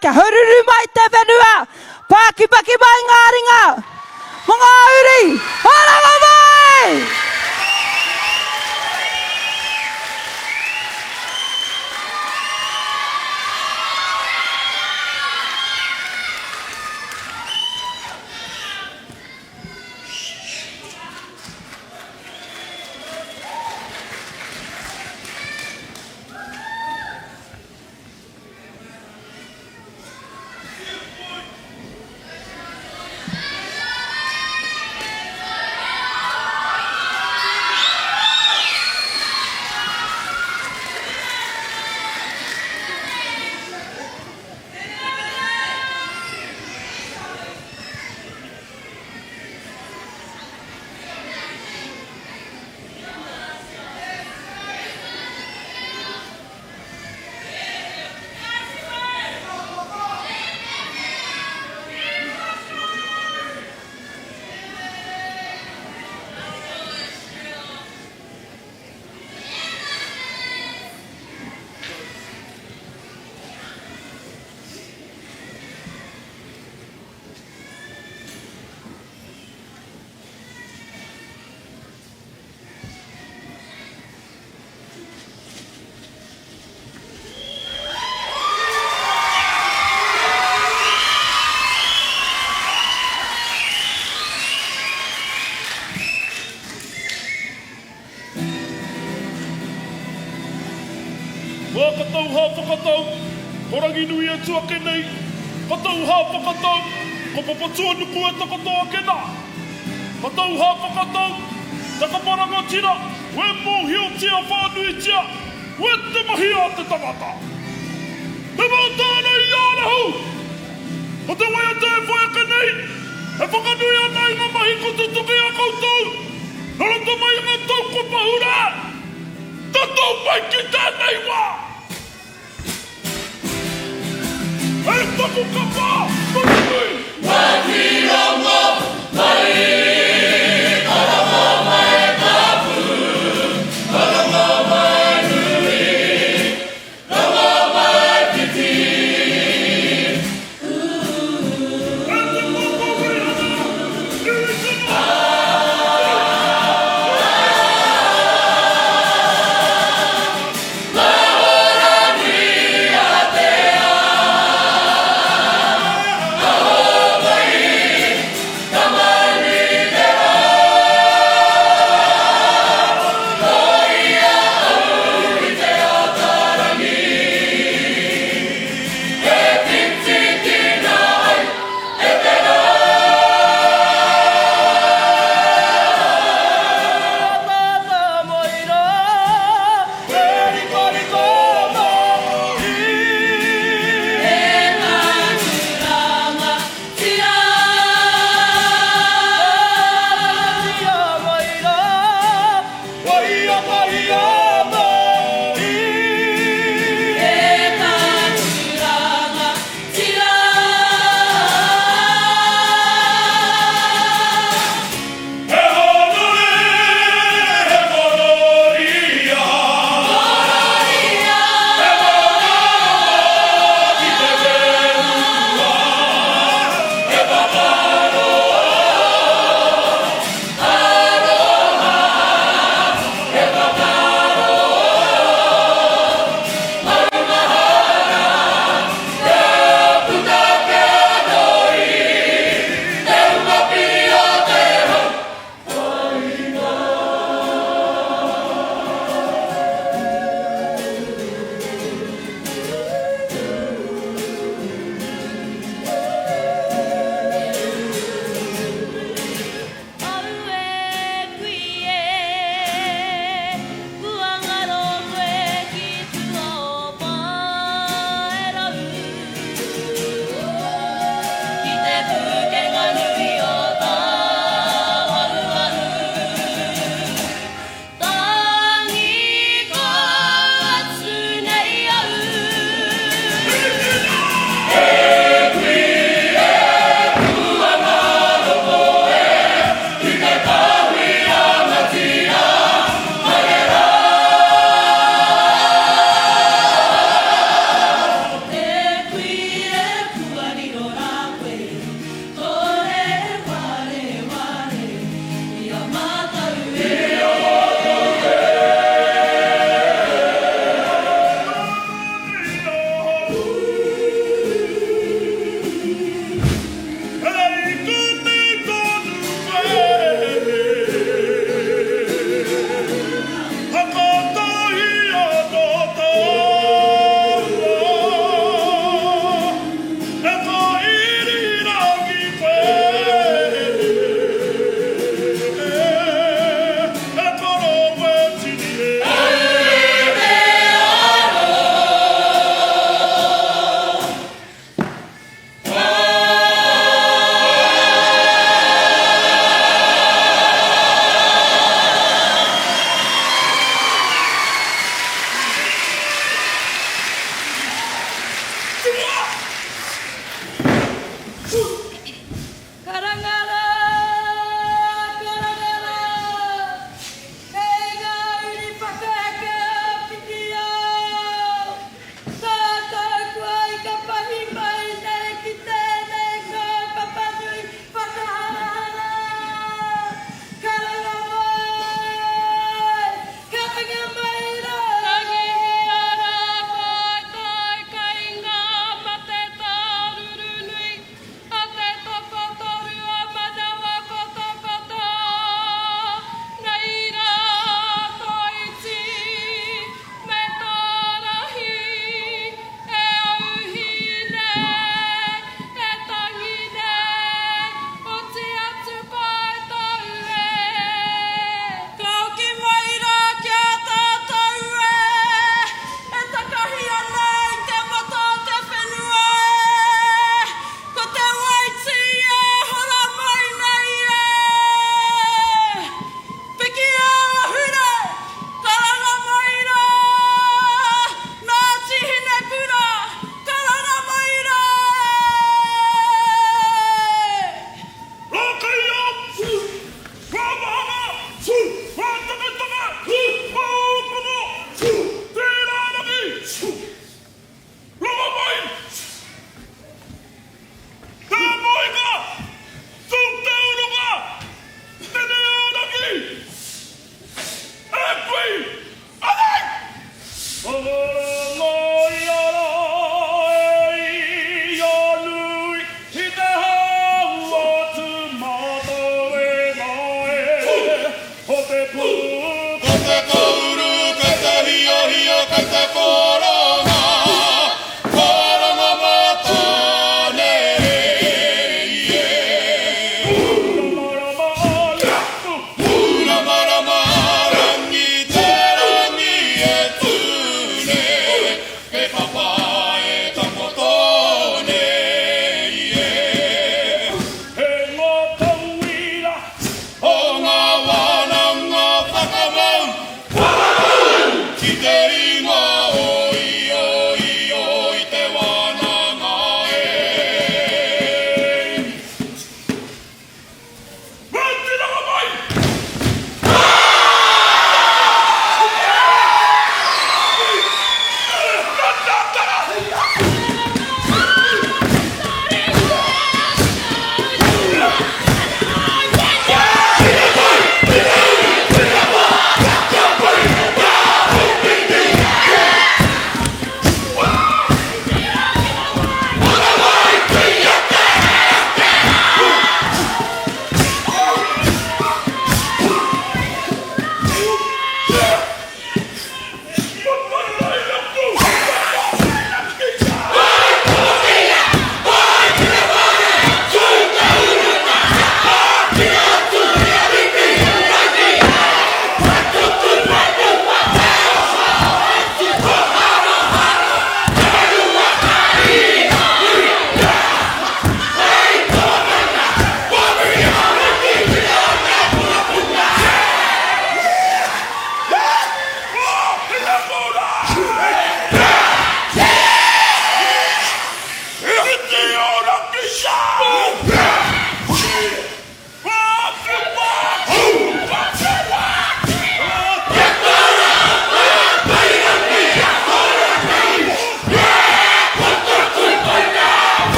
kia hururu mai te whenua, pākipaki mai ngā ringa, mō ngā uri o Rongomai! Wā ka tau hā whakatau, ko Ranginui e tu ake nei, ka tau hā whakatau, ko Papatuanuku e takoto ake nā. Ka tau hā whakatau, te kapa rangatira, we mōhiotia whānuitia, we te mahi a te tangata. Te mātāna i ārahu! Ko te waiata e whai ake nei, e whakanui ana i ngā mahi kua tutuki a koutou, nō roto mai i ngā tau kua pahure, tatau mai ki tēnei wā. E taku kapa, Marinui! Whakirongo mai, karanga mai tapu, karanga mai nui, Rongomaiwhiti. E te papa weihana, Iritana!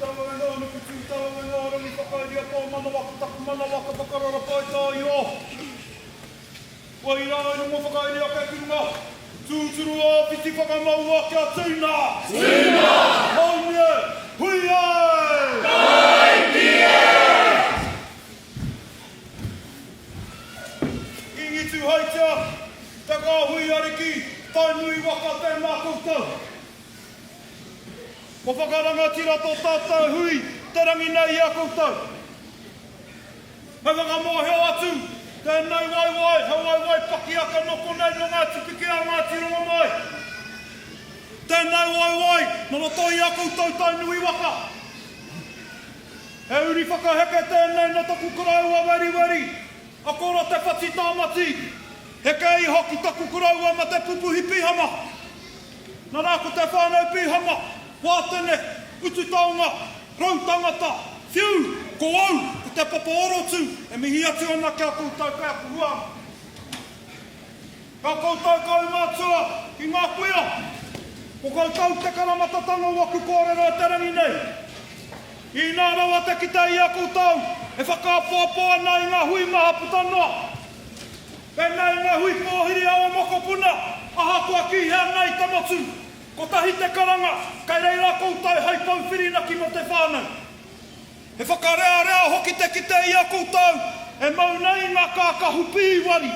Tūtarawenga, Nuku Tūtarawenga, Rangi whakairia tō manawa ko taku manawa ka whakarara pai tā i o. Wai rā i rongo whakairi ake ki runga, tūturu ā whiti whakamaua kia tīna! Tīna! Haumi e! Hui ai! Tāiki e! Kingi Tūheitia, te kāhui ariki, Tainui waka tēnā koutou. Kua whakarangatira tō tātou hui te rangi nei i a koutou. Hei whakamōhio atu, tēnei waewae, he waewae pakiaka nō konei nō Ngāti Pikiao, Ngāti Rongomai. Tēnei waewae, nō roto i a koutou Tainui waka. He uri whakaheke tēnei nō taku koroua weriweri, a Koro Te Whati Tāmati. Heke iho ki taku koroua ma Te Pupuhi Pihama. Nana ko te whānau Pihama, Wātene, Utu Taonga, Rau Tangata, Whiu, ko au, ko Te Papa Orotu, e mihi atu ana ki a koutou kei aku huānga. Ka koutou kaumātua ki ngā kuia, ko koutou te karamatatanga o aku kōrero e te rangi nei. Inā rawa te kite i a koutou e whakaapoapo ana i ngā hui maha puta noa. Pēnei ngā hui pōhiri a ō mokopuna, ahakoa ki hea nei te motu, kotahi te karanga, kei reira koutou hei pou whirinaki mō te whānau. He whakarearea hoki te kite i a koutou e mau nei i ngā kākahu pīwari,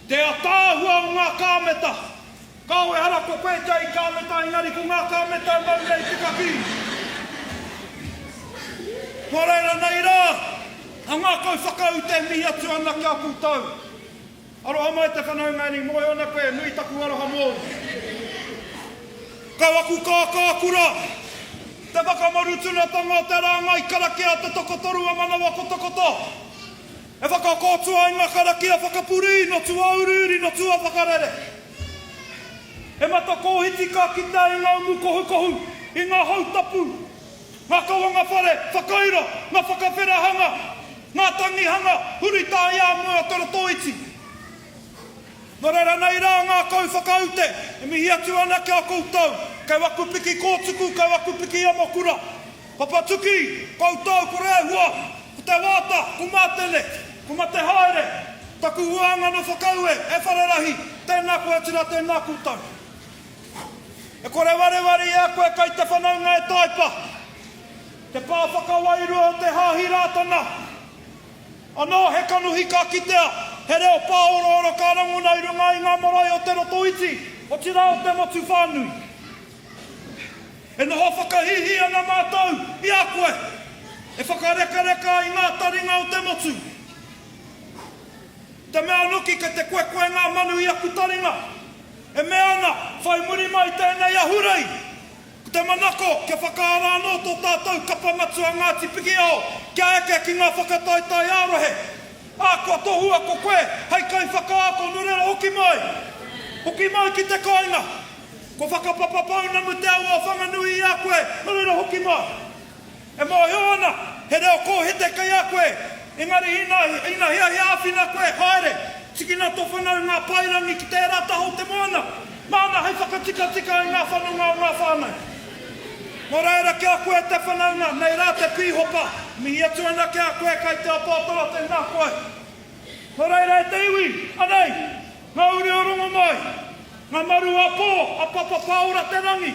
te ataahua o ngā kāmeta. Kāo ehara ko koe te i kāmeta engari ko ngā kāmeta e mau nei i te kakī. Nō reira nei rā, a ngākau whakaute e mihi atu ana ki a koutou. Aroha mai te whanaunga eni, mōhio ana koe, nui taku aroha mōu. Kau aku kākākura, te whakamarutunatanga o te rāngai karakia te tokotoru a Manawa Kotokoto. E whakakōtua ai ngā karakia whakapurī no tuauriuri no tuawhakarere. He mata kōhiti ka kitea i ngā umu kohukohu, i ngā hau tapu, ngā kawanga whare, whakairo, ngā whakawherahanga, ngā tangihanga, huri tāiāmua o Te Rotoiti. Nō reira nei rā ngā kau whakaute e mihi atu ana ki a koutou, kei waku piki kōtuku, kei waku piki amokura. Papatuki, koutou ko Rehua, ko Te Wāta, ko Mātene, ko Matehaere, taku huānga nō Whakaue, e Wharerahi, tēnā koe tira tēnā koutou. E kore wareware i a koe kai te whanaunga e Taepa, te pā whakawairua o te Hāhi Rātana. Anō he kanohi ka kitea, he reo pāorooro ka rangona i runga i ngā marae o Te Rotoiti, otirā o te motu whānui. E noho whakahīhī ana mātou i a koe, e whakarekareka i ngā taringa o te motu. Te mea noki kei te koekoe ngā manu i aku taringa, e mea ana, whai muri mai i tēnei ahurei, ko te manako kia whakaara anō tō tātou kapa matua Ngāti Pikiao kia eke ki ngā whakataetae ā-rohe. Ā, kua tohua ko koe hei kaiwhakaako, nō reira hoki mai, hoki mai ki te kāinga. Kua whakapapa pounamu te awa o Whanganui i a koe, nō reira hoki mai. E mōhio ana, he reo kōhete kei a koe, engari ina, ina hiahia āwhina koe, haere, tikina tō whanaunga a Paerangi ki tērā taha o te moana, māna hei whakatikatika i ngā whanonga o ngā whānau. Nō reira ki a koe te whanaunga, nei rā te pīhopa, mihi atu ana ki a koe kei te ataata, tēnā koe. Nō reira e te iwi, anei, ngā uri o Rongomai, ngā maru a pō, a Papa Pāora te rangi.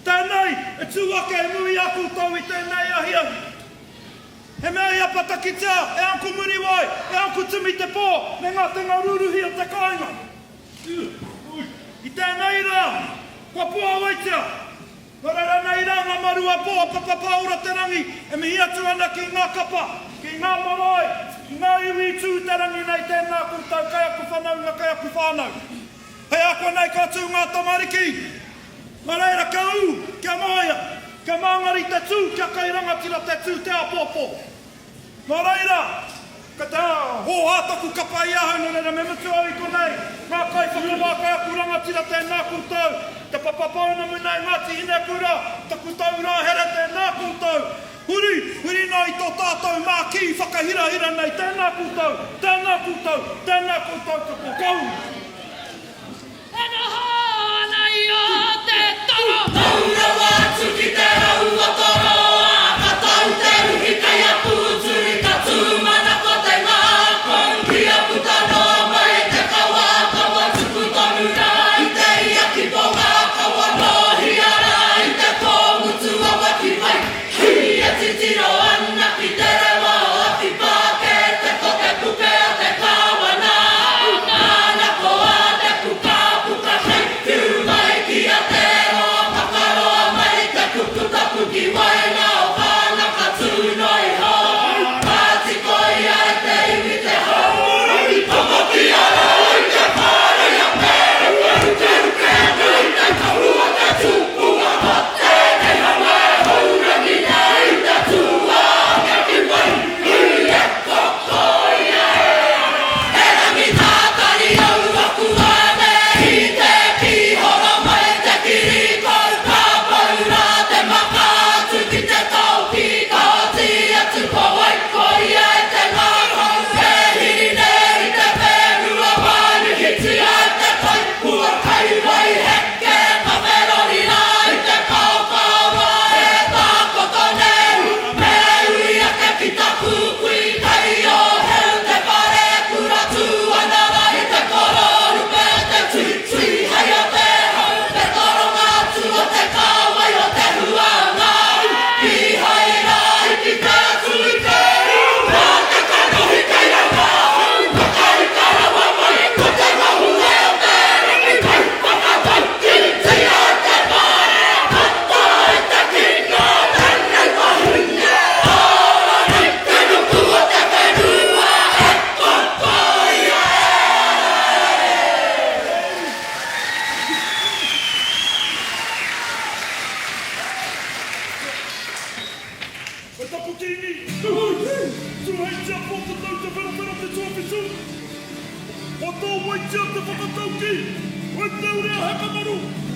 Tēnei e tū ake i muri i a koutou i tēnei ahiahi. He mea i apatakitia e Uncle Muriwai, e Uncle Timi Te Pō me ngā tenga rūruhi o te kāinga. I tēnei rā, kua puāwaitia Nō reira nei rā ngā maru a Pō, a Papa Pāora Te Rangi, e mihi atu ana ki ngā kapa, ki ngā marae, ki ngā iwi i tū i te rangi nei, tēnā koutou, kei aku whanaunga, kei aku whānau. Hei a konei ka tū ngā tamariki, nō reira kia ū, kia māia, kia māngari te tū, kia kai rangatira te tū te āpōpō. Nō reira, ka te hōhā taku kapa i ahau, nō reira me mutu au i konei, ngā kaiwhakawā kei aku rangatira tēnā koutou, te papa pounamu nei Ngāti Hinekura, taku taurā here tēnā koutou, huri, huri noa i tō tātou mākī whakahirahira nei tēnā koutou, tēnā koutou, tēnā koutou katoa. Ka ū. E noho ana i o te.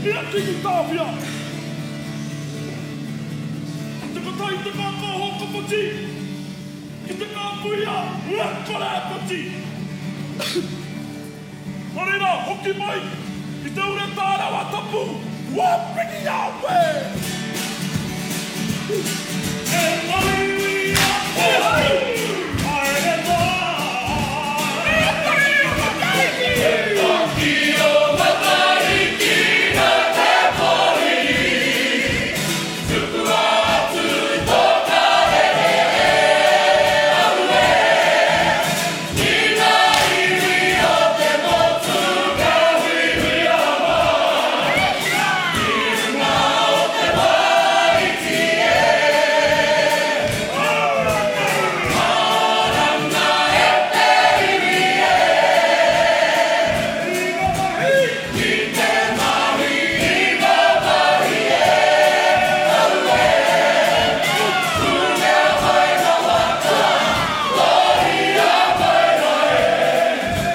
i a Kingi Tāwhiao. Ki te kotahi te kākāho kapoti, ki te kāpuia, ua kore e poti. Nō reira, hoki mai ki te ure tārawa tapu, ua piki a koe! E mai a koe, haere mai! E taki o Matariki na te pōhiri, tukua atu tō karere e aue. Ki ngā iwi o te motu ka huihuia mai, ki runga o te wāiti e. Maranga e te iwi e. Ki te mahi i ngā mahi e. Aue! Kumea mai ngā waka, wāhia mai rā e.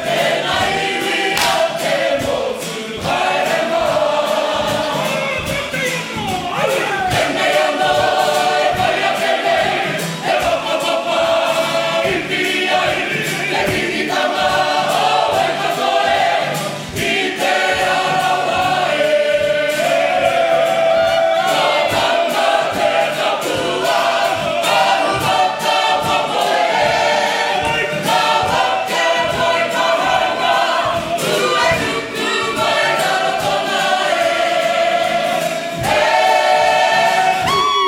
Tēnā iwi o te motu haere mai. Tēnei anō e whai ake nei, he whakapapa i piri ai te Kīngitanga o Waikato e, i Te Arawa e. Ka tanga te kapua, ka hua ka papoe e, ka wake mai ka hanga, uenuku mai Rarotonga e.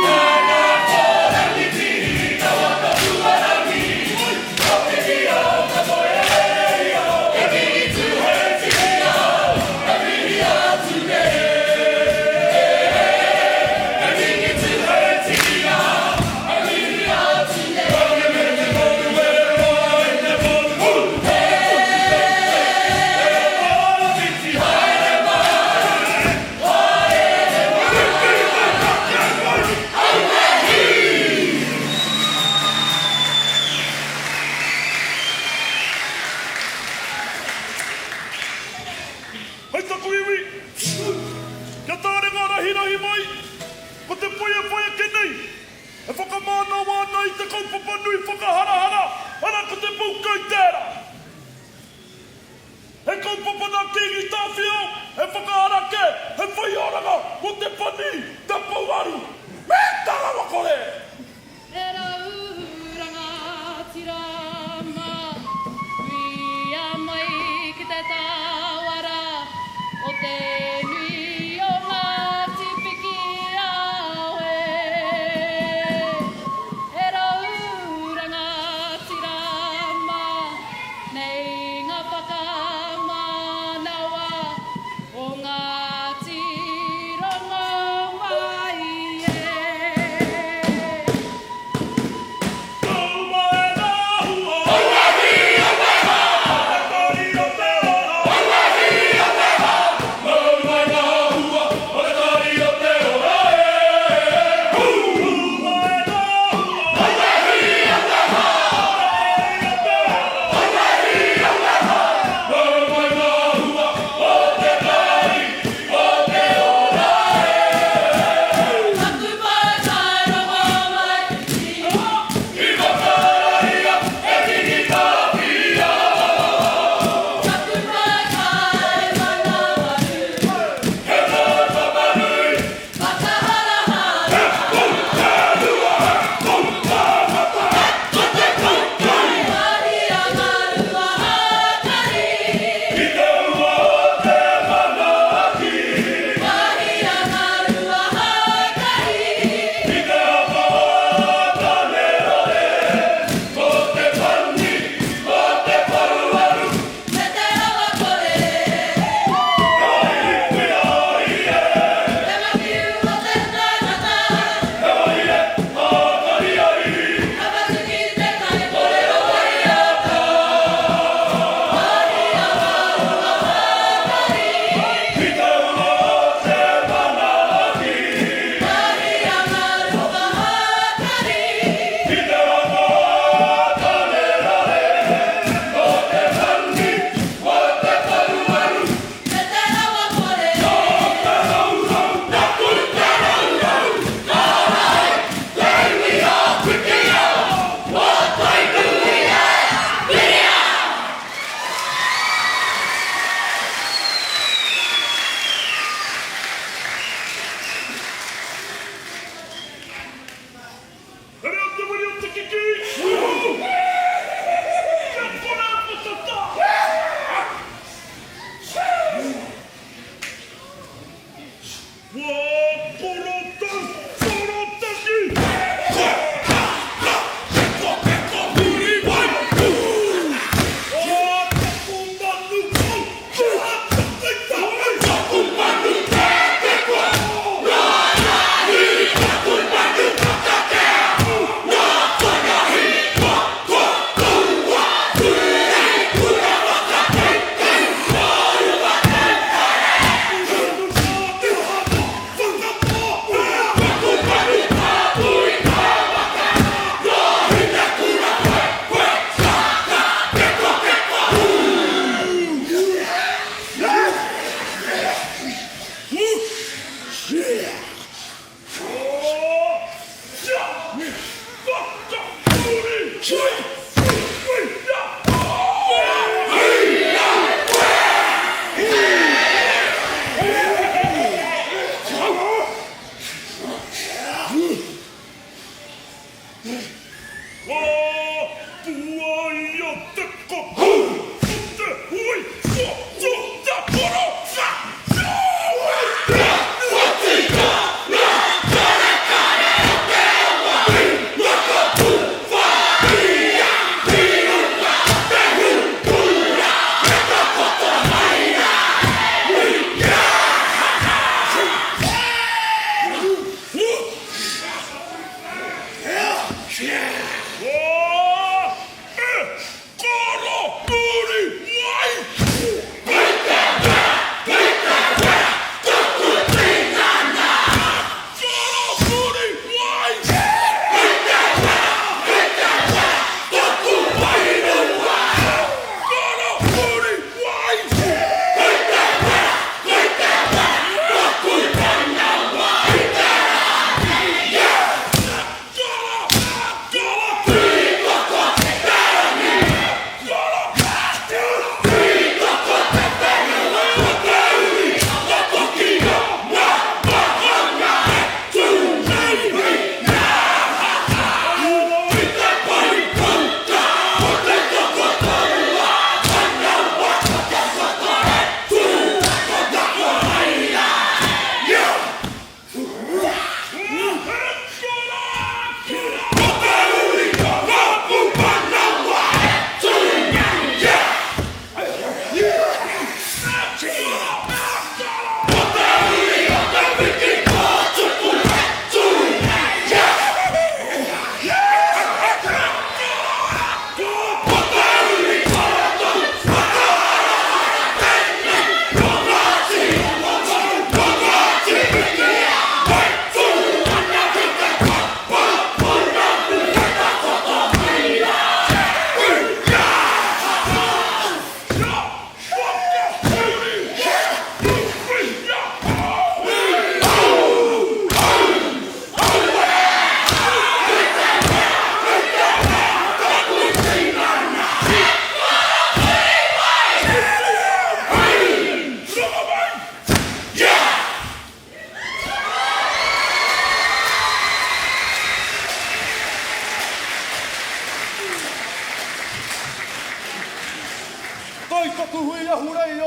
Nana ko Rangitihi, ka waka tuarangi, ko Pipi o ka moe e mihi Tūheitia, e mihi atu nei. E mihi Tūheitia, e mihi atu nei. Haere mai, haere mai, auehi! Hei taku iwi, kia tāre ngā rahirahi mai, ko te poi e whai ake nei, e whakamānawa ana i te kaupapa nui whakaharahara, arā ko te Poukai tērā. He kaupapa nā Kīngi Tāwhiao he whakaarake, he whai oranga mō te pani, te pouaru, me te rawakore! E rau rangatira mā, huia mai ki te tāwara o te nui o Ngāti Pikiao e. E rau rangatira mā, nei ngā whakamanawa o Ngāti Rongomai e.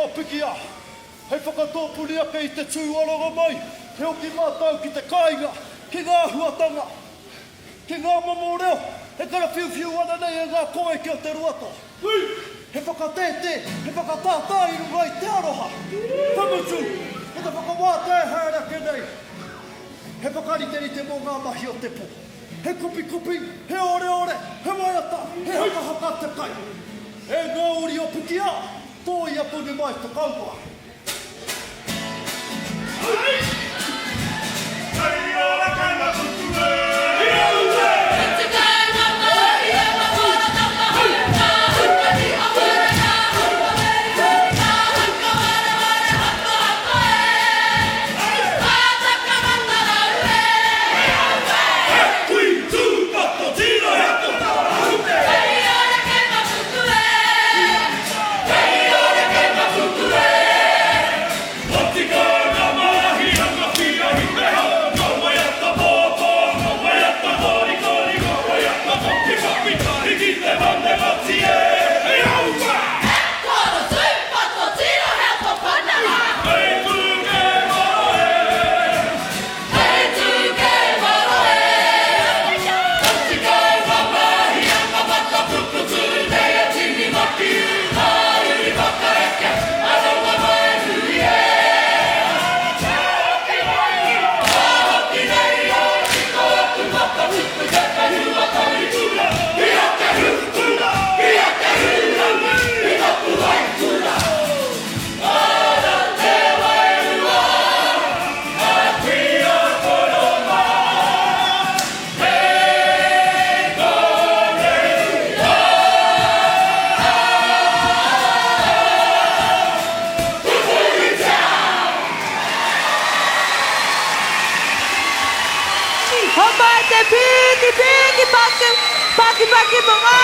o Pikia, hei whakatōpuni ake i te tū aronga mai, he hoki mātou ki te kāinga, ki ngā āhuatanga, ki ngā momo reo e karawhiuwhiu ana nei e ngā kōeke o Te Ruato. He whakatētē, he whakatātā i runga i te aroha. Ka mutu, ko te whakawātea e haere ake nei, he whakariterite mō ngā mahi o te pō. He kopikopi, he oreore, he waiata, he hakahaka te kai. E ngā uri o Pikiā, tōia tonu mai te kaupapa. Homai te piki piki paku, paki paki mo ngā